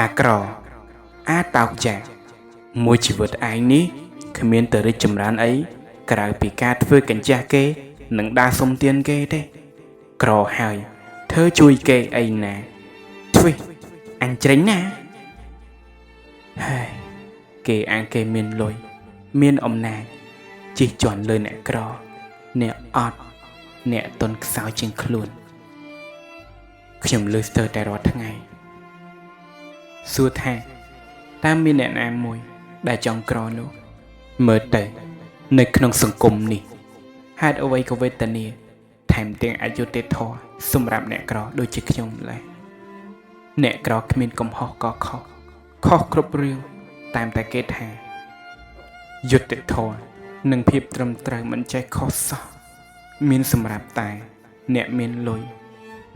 អាក្រអាតោកយ៉ាមួយជីវិតឯងនេះគ្មានទៅរីកចម្រើនអីក្រៅពីការធ្វើកញ្ជះគេនិងដើរសុំទានគេទេក្រហើយធ្វើជួយគេអីណាទ្វីអញច្រេញណាហើយគេអាងគេមានលុយមានអំណាចជិះជាន់លើអ្នកក្រអ្នកអត់អ្នកទន់ខ្សោយជាងខ្លួនខ្ញុំលើស្ទើរតែរាល់ថ្ងៃសួរថាតើមានអ្នកណាមួយដែលចង់ក្រនោះមើលទៅនៅក្នុងសង្គមនេះហេតុអ្វីក៏វេទនាថែមទាំងអយុត្តិធម៌សម្រាប់អ្នកក្រដូចជាខ្ញុំម្ល៉េះអ្នកក្រគ្មានកំហុសក៏ខុសខុសគ្រប់រឿងតាមតែគេថាយុត្តិធម៌និងភាពត្រឹមត្រូវមិនចេះខុសសោះមានសម្រាប់តែអ្នកមានលុយ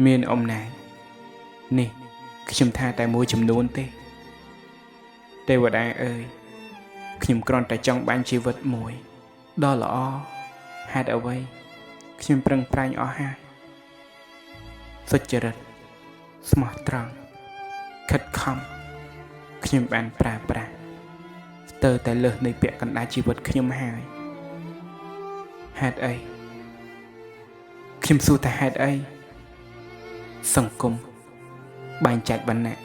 មានអំណាចនេះខ្ញុំថាតែមួយចំនួនទេទេវតាអើយខ្ញុំគ្រាន់តែចង់បានជីវិតមួយដ៏ល្អហេតុអ្វីខ្ញុំប្រឹងប្រែងអស់ហើយសុចរិតស្មោះត្រង់ខិតខំខ្ញុំបានប្រើប្រាស់ស្ទើរតែលើសនៃពាក្យកណ្ដាលជីវិតខ្ញុំហើយហេតុអីខ្ញុំសួរថាហេតុអីសង្គមបែងចែកវណ្ណៈ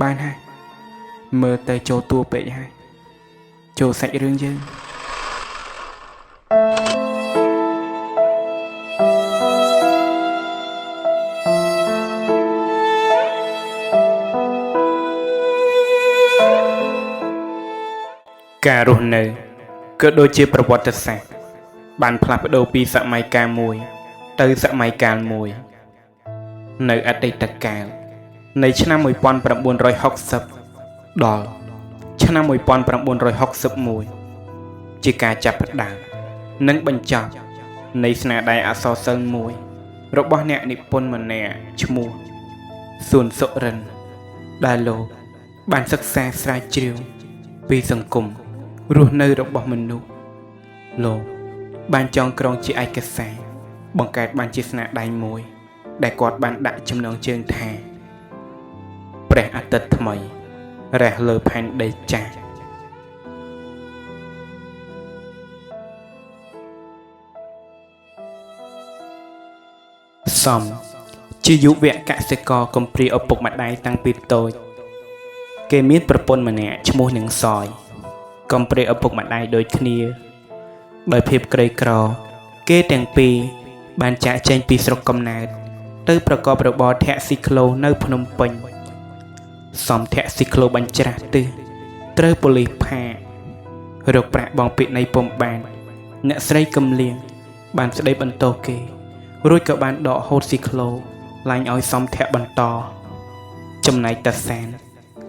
បានហើយមើលទៅចូលតួពេកហើយចូលសាច់រឿងយើងការរស់នៅក៏ដូចជាប្រវត្តិសាស្ត្របានផ្លាស់ប្ដូរពីសម័យកាលមួយទៅសម័យកាលមួយនៅអតីតកាលនៃឆ្នាំ1960ដល់ឆ្នាំ1961ជាការចាប់ផ្ដើមនិងបញ្ចប់នៃស្នាដៃអក្សរសិល្ប៍មួយរបស់អ្នកនិពន្ធម្នាក់ឈ្មោះសួនសុរិនដែលលោកបានសិក្សាស្រាវជ្រាវពីសង្គមរស់នៅរបស់មនុស្សលោកបានចងក្រងជាឯកសារបង្កើតបានជាស្នាដៃមួយដែលគាត់បានដាក់ចំណងជើងថាព្រះអាទិត្យថ្មីរះលើផែនដីចាស់សំជាយុវកសិករកំព្រាឪពុកម្ដាយតាំងពីតូចគេមានប្រពន្ធម្នាក់ឈ្មោះនាងសយកំព្រាឪពុកម្ដាយដូចគ្នាដោយភាពក្រីក្រគេទាំងពីរបានចាកចេញពីស្រុកកំណើតទៅប្រកបរបរធាក់ស៊ីក្លូនៅភ្នំពេញសំធាក់ស៊ីក្លូបញ្ច្រាស់ទិសត្រូវប៉ូលីសផាករកប្រាក់បងពិន័យពុំបានអ្នកស្រីកំលៀងបានស្ដីបន្ទោសគេរួចក៏បានដកហូតស៊ីក្លូឡាញ់ឲ្យសំធាក់បន្តចំណែកតាសាន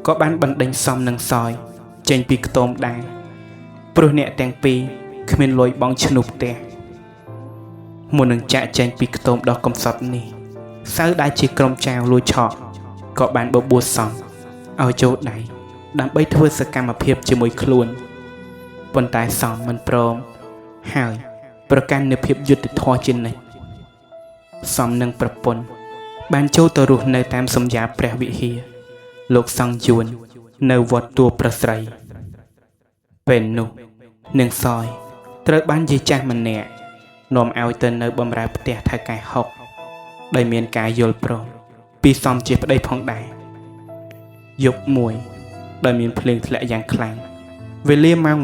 ក៏បានបណ្ដេញសំនិងសយចេញពីខ្ទមដែរព្រោះអ្នកទាំងពីរគ្មានលុយបង់ឈ្នួលផ្ទះមុននឹងចាក់ចេញពីខ្ទមដ៏កំសត់នេះសៅដែលជាក្រុមចៅលួចឆក់ក៏បានបបួលសំឲ្យចូលដៃដើម្បីធ្វើសកម្មភាពជាមួយខ្លួនប៉ុន្តែសំមិនព្រមហើយប្រកាន់នូវភាពយុត្តិធម៌ជានិច្ចសំនិងប្រពន្ធបានចូលទៅរស់នៅតាមសម្យាព្រះវិហារលោកសង្ឃយួននៅវត្តទួលប្រស្រីពេលនោះនាងសយត្រូវបានយាយចាស់ម្នាក់នាំឲ្យទៅនៅបម្រើផ្ទះថៅកែហុកដោយមានការយល់ព្រមពីសំជាប្តីផងដែរយប់មួយដោយមានភ្លៀងធ្លាក់យ៉ាងខ្លាំងវេលាម៉ោង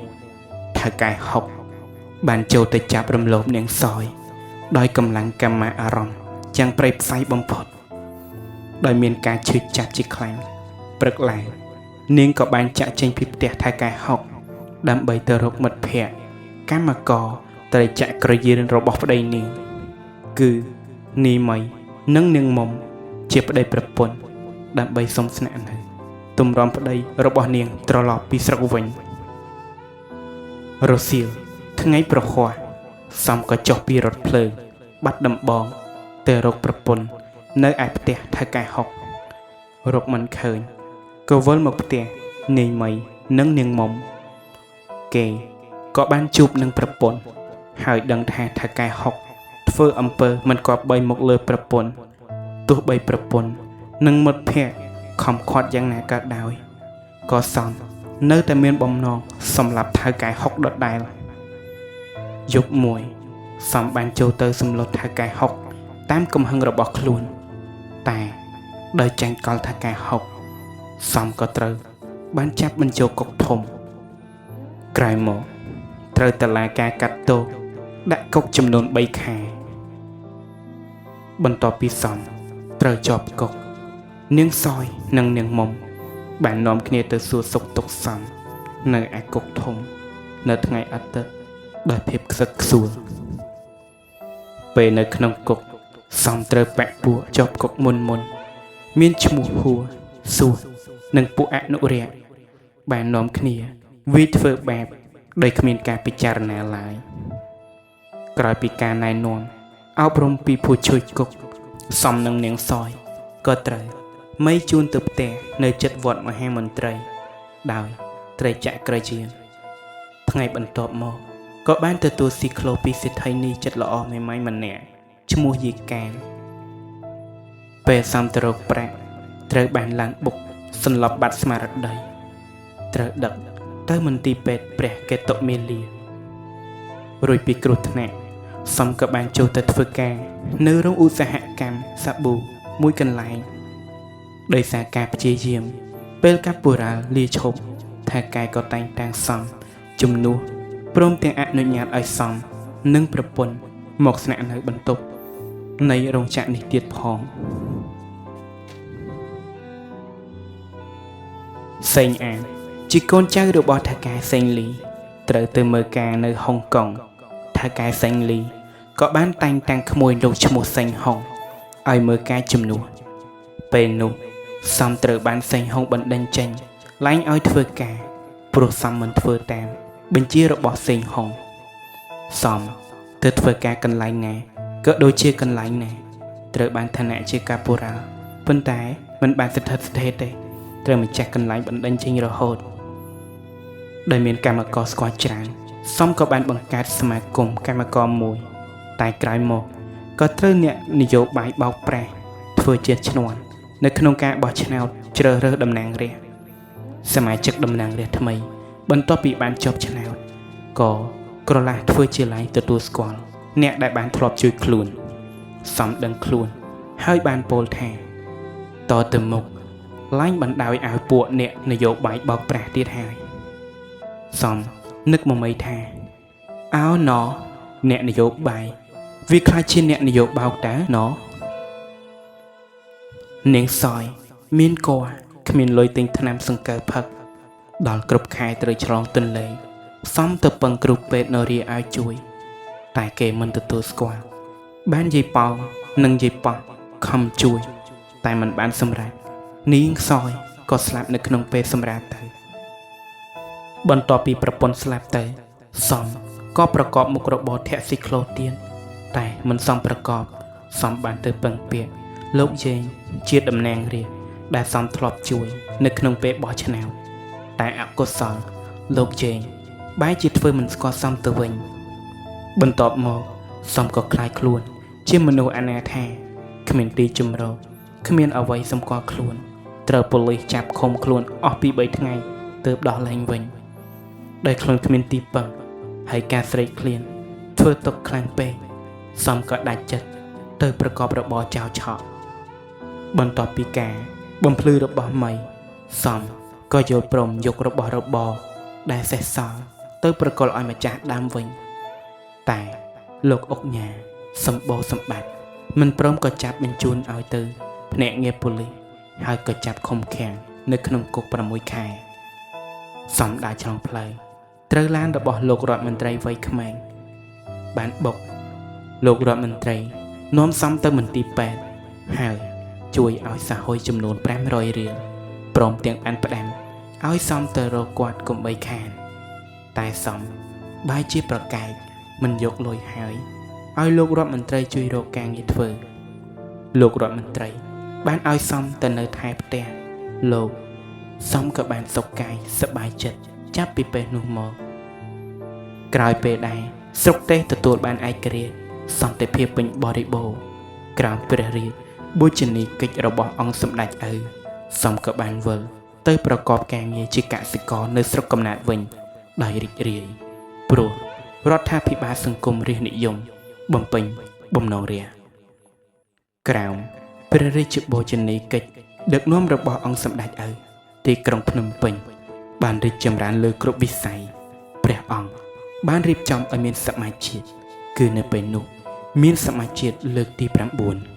21ថៅកែហុកបានចូលទៅចាប់រំលោភនាងសយដោយកម្លាំងកាមាអារម្មណ៍យ៉ាងប្រៃផ្សៃបំផុតដោយមានការឈឺចាប់ជាខ្លាំងព្រឹកឡើងនាងក៏បានចាក់ចេញពីផ្ទះថៅកែហុកដើម្បីទៅរកមិត្តភ័ក្តិកម្មករត្រីចាក់ក្រយៀនរបស់ប្តីនាងគឺនីមីនិងនាងមុំជាប្តីប្រពន្ធដើម្បីសុំស្នាក់នៅទម្រាំប្តីរបស់នាងត្រឡប់ពីស្រុកវិញរសៀលថ្ងៃប្រហ័សសំក៏ចុះពីរថភ្លើងបាត់ដំបងទៅរកប្រពន្ធនៅឯផ្ទះថៅកែហុករកមិនឃើញក៏វិលមកផ្ទះនាយមីនិងនាងមុំគេក៏បានជួបនឹងប្រពន្ធហើយដឹងថាថៅកែហុកធ្វើអំពើមិនគប្បីមកលើប្រពន្ធទោះបីប្រពន្ធ និងមិត្តភ័ក្តិខំខាត់យ៉ាងណាក៏ដោយក៏សំនៅតែមានបំណងសម្លាប់ថៅកែហុកដដែលយប់មួយសំបានចូលទៅសម្លុតថៅកែហុកតាមកំហឹងរបស់ខ្លួនតែដោយចាញ់កលថៅកែហុកសំក៏ត្រូវបានចាប់បញ្ចូលគុកធំក្រោយមកត្រូវតុលាការកាត់ទោសដាក់គុកចំនួន3ខែបន្ទាប់ពីសំត្រូវជាប់គុកនាងសយនិងនាងមុំបាននាំគ្នាទៅសួរសុខទុក្ខសំនៅឯគុកធំនៅថ្ងៃអាទិត្យដោយភាពខ្សឹកខ្សួលពេលនៅក្នុងគុកសំត្រូវបាក់ពួកជាប់គុកមុនមុនមានឈ្មោះហួរសួសនិងពួកអនុរិយបាននាំគ្នាវាយធ្វើបាបដោយគ្មានការពិចារណាឡើយក្រោយពីការណែនាំអប់រំពីผู้ជួយគុកសំនិងនាងសយក៏ត្រូវមីជូនទៅផ្ទះនៅជិតវត្តមហាមន្ត្រីដោយត្រីចក្រយានថ្ងៃបន្ទាប់មកក៏បានទទួលស៊ីក្លូពីសេដ្ឋីនីចិត្តល្អមេម៉ាយម្នាក់ឈ្មោះយីកានពេលសំទៅរកប្រាក់ត្រូវបានឡើងបុកសន្លប់បាត់ស្មារតីត្រូវដឹកទៅមន្ទីរពេទ្យព្រះកេតុមាលារួចពីគ្រោះថ្នាក់សំក៏បានចូលទៅធ្វើការនៅរោងឧស្សាហកម្មសាប៊ូមួយកន្លែងដោយសារការព្យាយាមពេលកាពូរ៉ាល់លាឈប់ថៅកែក៏តែងតាំងសំជំនួសព្រមទាំងអនុញ្ញាតឲ្យសំនិងប្រពន្ធមកស្នាក់នៅបន្ទប់នៃរោងចក្រនេះទៀតផងសេងអានជាកូនចៅរបស់ថៅកែសេងលីត្រូវទៅមើលការនៅហុងកុងថៅកែសេងលីក៏បានតែងតាំងក្មួយលោកឈ្មោះសេងហុងឲ្យមើលការជំនួសពេលនោះសំត្រូវបានសេងហុងបណ្ដេញចេញឡើងឲ្យធ្វើការព្រោះសំមិនធ្វើតាមបញ្ជារបស់សេងហុងសំទៅធ្វើការកន្លែងណាក៏ដូចជាកន្លែងណាត្រូវបានឋានៈជាកាពូរ៉ាល់ប៉ុន្តែមិនបានស្ថិតស្ថេរទេត្រូវម្ចាស់កន្លែងបណ្ដេញចេញរហូតដោយមានកម្មករស្គាល់ច្រើនសំក៏បានបង្កើតសមាគមកម្មករមួយតែក្រោយមកក៏ត្រូវអ្នកនយោបាយបោកប្រាស់ធ្វើជាឈ្នាន់នៅក្នុងការបោះឆ្នោតជ្រើសរើសតំណាងរាស្ត្រសមាជិកតំណាងរាស្ត្រថ្មីបន្ទាប់ពីបានជាប់ឆ្នោតក៏ក្រឡាស់ធ្វើជាឡែងទទួលស្គាល់អ្នកដែលបានធ្លាប់ជួយខ្លួនសំដឹងខ្លួនហើយបានពោលថាតទៅមុខឡើងបណ្ដោយឲ្យពួកអ្នកនយោបាយបោកប្រាស់ទៀតហើយសំនឹកមមីថាអោណអ្នកនយោបាយវាខ្លាចជាអ្នកនយោបោកតើណនាងសយមានកគ្មានលុយទិញថ្នាំសង្កូវផឹកដល់គ្រប់ខែត្រូវឆ្លងទន្លេសំទៅពឹងគ្រូពេទ្យនរាឲ្យជួយតែគេមិនទទួលស្គាល់បានយាយប៉ោងនិងយាយប៉ោះខំជួយតែមិនបានសម្រេចនាងសយក៏ស្លាប់នៅក្នុងពេលសម្រាលទៅបន្ទាប់ពីប្រពន្ធស្លាប់ទៅសំក៏ប្រកបមុខរបរធាក់ស៊ីក្លូទៀតតែមិនសមប្រកបសំបានទៅពឹងពាក្យលោកយេងជាតំណាងរាស្ត្រដែលសំធ្លាប់ជួយនៅក្នុងពេលបោះឆ្នោតតែអកុសលលោកយេងបែរជាធ្វើមិនស្គាល់សំទៅវិញបន្ទាប់មកសំក៏คล้ายខ្លួនជាមនុស្សអនាថាគ្មានទីជម្រកគ្មានអ្វីសម្គាល់ខ្លួនត្រូវប៉ូលីសចាប់ឃុំខ្លួនអស់ពី3ថ្ងៃទើបដោះលែងវិញដោយខ្លួនគ្មានទីពឹងហើយការស្រេកឃ្លានធ្វើទុកខ្លាំងពេកសំក៏ដាច់ចិត្តទៅប្រកបរបរចោលឆក់បន្ទាប់ពីការបំភ្លឺរបស់មីសំក៏យល់ព្រមយករបស់របរដែលសេះសល់ទៅប្រគល់ឲ្យម្ចាស់ដើមវិញតែលោកអុកញ៉ាសម្បូរសម្បត្តិមិនព្រមក៏ចាប់បញ្ជូនឲ្យទៅភ្នាក់ងារប៉ូលីសហើយក៏ចាប់ឃុំឃាំងនៅក្នុងគុក6ខែសំដើរឆ្លងផ្លូវត្រូវឡានរបស់លោករដ្ឋមន្ត្រីវ័យក្មេងបានបុកលោករដ្ឋមន្ត្រីនាំសំទៅមន្ទីរពេទ្យហើយជួយឲ្យសហុយចំនួន500រៀលព្រមទាំងបានផ្ដាំឲ្យសំទៅរកគាត់កុំបីខានតែសំបែរជាប្រកែកមិនយកលុយហើយឲ្យលោករដ្ឋមន្ត្រីជួយរកការងារធ្វើលោករដ្ឋមន្ត្រីបានឲ្យសំទៅនៅថែផ្ទះលោកសំក៏បានសុខកាយសប្បាយចិត្តចាប់ពីពេលនោះមកក្រោយពេលដែរស្រុកទេសទទួលបានឯករាជ្យសន្តិភាពពេញបរិបូរណ៍ក្រោមព្រះរាជ បូជនីយកិច្ចរបស់អង្គសម្ដេចឪសំក៏បានវិលទៅប្រកបការងារជាកសិករនៅស្រុកកំណើតវិញដោយរីករាយព្រោះរដ្ឋាភិបាលសង្គមរាស្ត្រនិយមបំពេញបំណងរាស្ត្រក្រោមព្រះរាជបូជនីយកិច្ចដឹកនាំរបស់អង្គសម្ដេចឪទីក្រុងភ្នំពេញ បានរីកចម្រើនលើគ្រប់វិស័យព្រះអង្គបានរៀបចំឲ្យមានសមាជជាតិគឺនៅពេលនោះ មានសមាជជាតិលើកទី9។